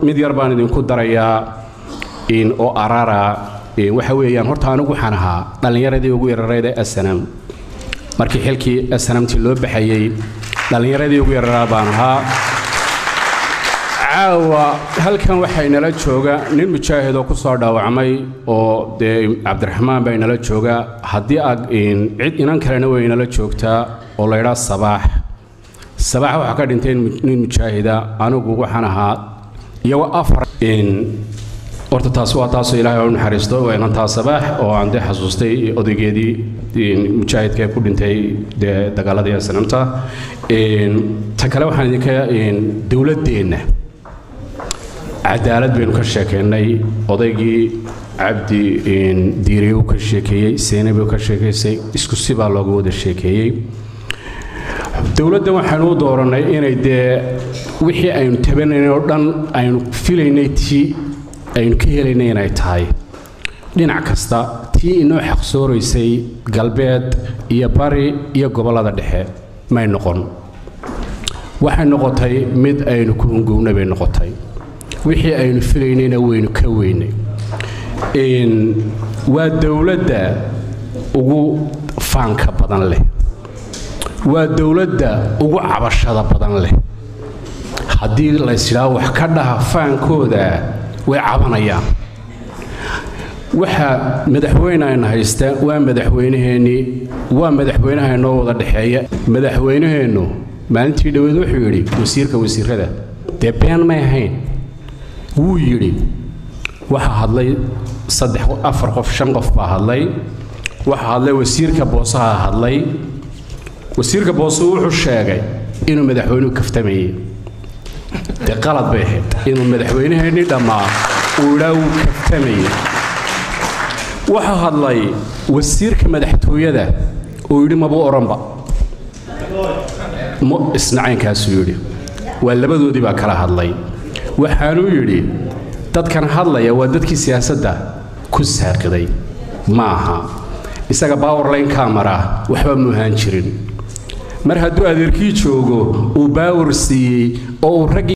Mid yar baan idinku darayaa in oo arara waxa weeyaan, horta anigu waxaan ahaa dhallinyaradii ugu yarareyd ee SNM. Markii xilkii SNMtii loo baxayey, dhallinyaradii ugu yararaa baan ahaa. Caawa halkan waxaa inala jooga nin mujaahid oo ku soo dhaawacmay oo dee Cabdiraxmaan baa inala jooga. Haddii aad cid inan kalena way inala joogtaa oo la idhaa Sabaax. Sabaax waxaa ka dhintay nin mujaahida. Anigu waxaan ahaa iyagoo afar. Horta taas waa taasoo Ilaahay u naxariisto, waa inantaa Sabaax oo aan dee xasuustay odaygeedii mujaahidka ee ku dhintay dee dagaaladii SNMta. Ta kale waxaan idinka dowladdeenna cadaalad baynu ka sheekeynay. Odaygii Cabdi Diiriye uu ka sheekeeyey, Seynab uu ka sheekaysay, isku si baa looga wada sheekeeyey. Dowladdan waxaynu u dooranay inay dee wixii aynu tabanaynay oo dhan aynu filaynay tii aynu ka helaynay inay tahay dhinac kasta, tii inoo xaqsooraysay galbeed iyo bari iyo gobollada dhexe may noqon. Waxay noqotay mid aynu ku hungownay bay noqotay. Wixii aynu filaynayna waynu ka weynay. Waa dowladda ugu faanka badan leh, waa dowladda ugu cabashada badan leh. Haddii laysidhaa wax ka dhaha faankooda, way cabanayaan. Waxaa madaxweyne ayna haysta waa madaxweynaheennii, waa madaxweynaha inoo wada dhexeeya. Madaxweynaheennu maalintii dhoweed wuxuu yidhi wasiirka wasiirada dee been may ahayn wuu yidhi. Waxaa hadlay saddex, afar qof, shan qof baa hadlay. Waxaa hadlay wasiirka boosaha hadlay. Wasiirka boosuhu wuxuu sheegay inuu madaxweynuhu kaftamayey. Dee qalad bay ahayd inuu madaxweynaheennii dhammaa uu idhaa wuu kaftamayey. Waxaa hadlay wasiirka madaxtooyada oo yidhi mabuu odhanba isna caynkaasuu yidhi. Waa labadoodii baa kala hadlay. Waxaanuu yidhi dadkan hadlaya waa dadkii siyaasadda ku saaqiday, ma aha isaga powerline camera waxba muuhaan jirin. Mar hadduu adeerkii joogo uu power siiyey oo uu raggii